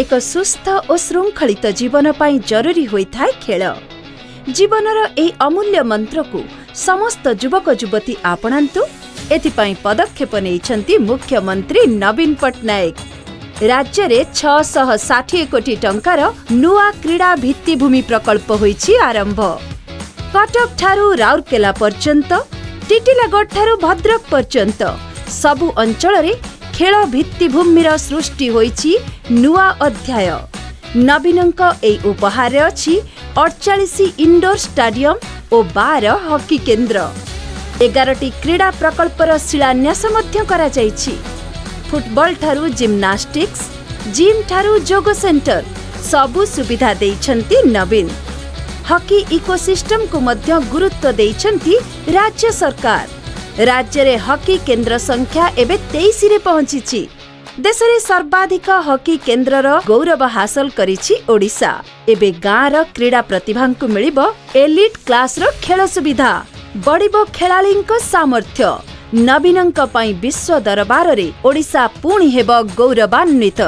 ଏକ ସୁସ୍ଥ ଓ ଶୃଙ୍ଖଳିତ ଜୀବନ ପାଇଁ ଜରୁରୀ ହୋଇଥାଏ ଖେଳ। ଜୀବନର ଏହି ଅମୂଲ୍ୟ ମନ୍ତ୍ରକୁ ସମସ୍ତ ଯୁବକ ଯୁବତୀ ଆପଣାନ୍ତୁ, ଏଥିପାଇଁ ପଦକ୍ଷେପ ନେଇଛନ୍ତି ମୁଖ୍ୟମନ୍ତ୍ରୀ ନବୀନ ପଟ୍ଟନାୟକ। ରାଜ୍ୟରେ 660 କୋଟି ଟଙ୍କାର ନୂଆ କ୍ରୀଡ଼ା ଭିତ୍ତିଭୂମି ପ୍ରକଳ୍ପ ହୋଇଛି ଆରମ୍ଭ। କଟକଠାରୁ ରାଉରକେଲା ପର୍ଯ୍ୟନ୍ତ, ଟିଟିଲାଗଡ଼ଠାରୁ ଭଦ୍ରକ ପର୍ଯ୍ୟନ୍ତ ସବୁ ଅଞ୍ଚଳରେ ଖେଳ ଭିତ୍ତିଭୂମିର ସୃଷ୍ଟି ହୋଇଛି ନୂଆ ଅଧ୍ୟାୟ। ନବୀନଙ୍କ ଏହି ଉପହାରରେ ଅଛି 48 ଇଣ୍ଡୋର ଷ୍ଟାଡିୟମ ଓ 12 ହକି କେନ୍ଦ୍ର। 11ଟି କ୍ରୀଡ଼ା ପ୍ରକଳ୍ପର ଶିଳାନ୍ୟାସ ମଧ୍ୟ କରାଯାଇଛି। ଫୁଟବଲଠାରୁ ଜିମ୍ନାଷ୍ଟିକ୍ସ, ଜିମ୍ଠାରୁ ଯୋଗ ସେଣ୍ଟର, ସବୁ ସୁବିଧା ଦେଇଛନ୍ତି ନବୀନ। ହକି ଇକୋସିଷ୍ଟମକୁ ମଧ୍ୟ ଗୁରୁତ୍ୱ ଦେଇଛନ୍ତି ରାଜ୍ୟ ସରକାର। ରାଜ୍ୟରେ ହକି କେନ୍ଦ୍ର ସଂଖ୍ୟା ଏବେ 23ରେ ପହଞ୍ଚିଛି। ଦେଶରେ ସର୍ବାଧିକ ହକି କେନ୍ଦ୍ରର ଗୌରବ ହାସଲ କରିଛି ଓଡ଼ିଶା। ଏବେ ଗାଁର କ୍ରୀଡ଼ା ପ୍ରତିଭାଙ୍କୁ ମିଳିବ ଏଲିଟ୍ କ୍ଲାସର ଖେଳ ସୁବିଧା, ବଢ଼ିବ ଖେଳାଳିଙ୍କ ସାମର୍ଥ୍ୟ। ନବୀନଙ୍କ ପାଇଁ ବିଶ୍ୱ ଦରବାରରେ ଓଡ଼ିଶା ପୁଣି ହେବ ଗୌରବାନ୍ୱିତ।